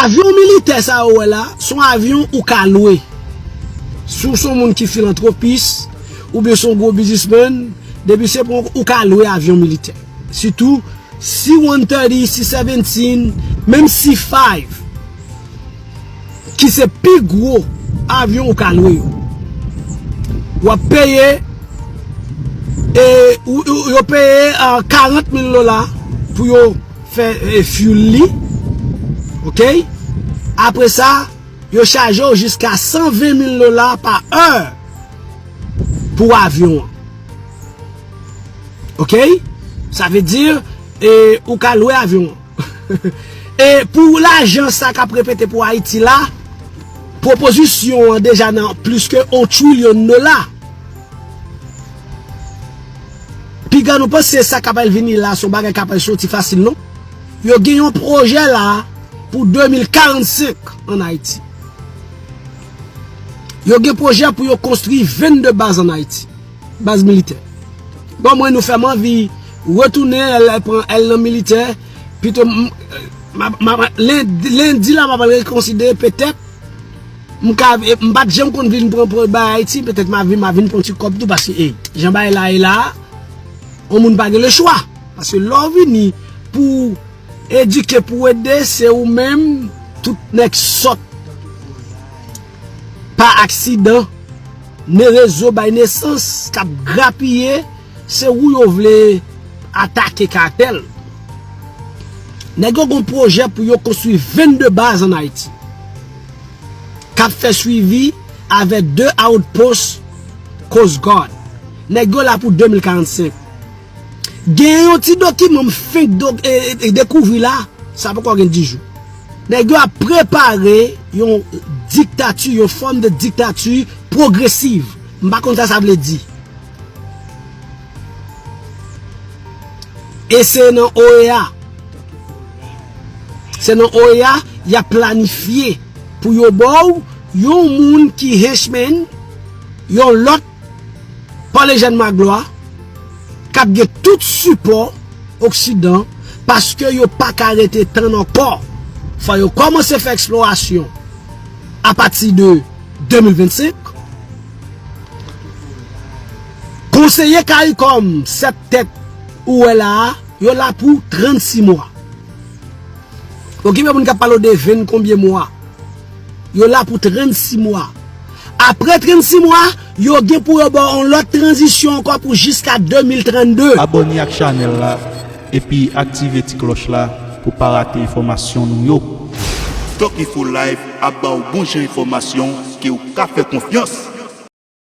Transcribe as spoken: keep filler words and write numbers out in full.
Avyon militè sa yo wè la, se yon avyon ou ka lwe. Si w se yon moun ki filantwopis, oubyen se yon gwo biznismenn, depi se pou ou ka lwe avyon militè. Sitou C one thirty, C seventeen, menm C five, ki se pi gwo avyon ou ka lwe yo. W ap peye, e, ou, ou, yo peye, ah, karant mil dola pou yo fè, e, fuel li. Oke? Apre sa, yo chaje w jiska san ven mil dola pa è pou avyon an. Oke? Sa vle di, e, ou ka lwe avyon an. E pou lajan sa k ap repete pou Ayiti la, pwopozisyon an deja nan plis ke yon trilyon dola. Piga nou panse sa k ap al vini la, se yon bagay k ap al soti fasil, non. Yo gen yon pwojè la pou de mil karannsenk ann Ayiti. Yo gen pwojè pou yo konstwi vennde baz ann Ayiti. Baz militè. Bon, mwen, nou fè m anvi retounen, al, al pran èl nan militè. Pito, m, m, m, m, lendi, lendi la, m ap al rekonsidere, petèt, m ka, m pa t janm konn vin pran, pran bay Ayiti, petèt m a vin, m a vin pran ti kòb tou, paske, e, jan bagay la ye la, yon moun pa gen lechwa. Paske lè w vini pou edike, pou ede, se ou menm, tout nèg sòt pa aksidan, ne rezo bay nesans, k ap grapiye, se ou yo vle atake katèl. Nèg yo gon pwojè pou yo konstwi vennde baz ann Ayiti, k ap fè swivi avèk de outpost Coast Guard. Nèg yo la pou de mil karannsenk. Gen yon ti dokiman m fenk do-, e, e, e, dekouvri la, sa poko gen dis jou. Nèg yo ap prepare yon diktati, yon fòm de diktati pwogresiv. M pa konn sa sa vle di. E se nan O E A. Se nan O E A y ap planifye pou yo ba w yon moun ki henchman, yon lòt Pòlejèn Maglwa, k ap gen tout sipò Oksidan, paske yo pa ka rete tann ankò. Fò yo kòmanse fè eksplorasyon apati de de mil vennsenk. Konseye CARICOM, sèt tèt ou wè la a, yo la pou trannsis mwa. Okipe moun k ap pale w de ven konbyen mwa. Yo la pou trannsis mwa. Apre trannsis mwa, yo gen pou yo ba w yon lòt tranzisyon ankò pou jiska de mil trannde. Abòne ak chanèl la, epi aktive ti klòch la pou pa rate enfòmasyon nou yo. Tokifo Live ap ba w bon jan enfòmasyon ke w ka fè konfyans.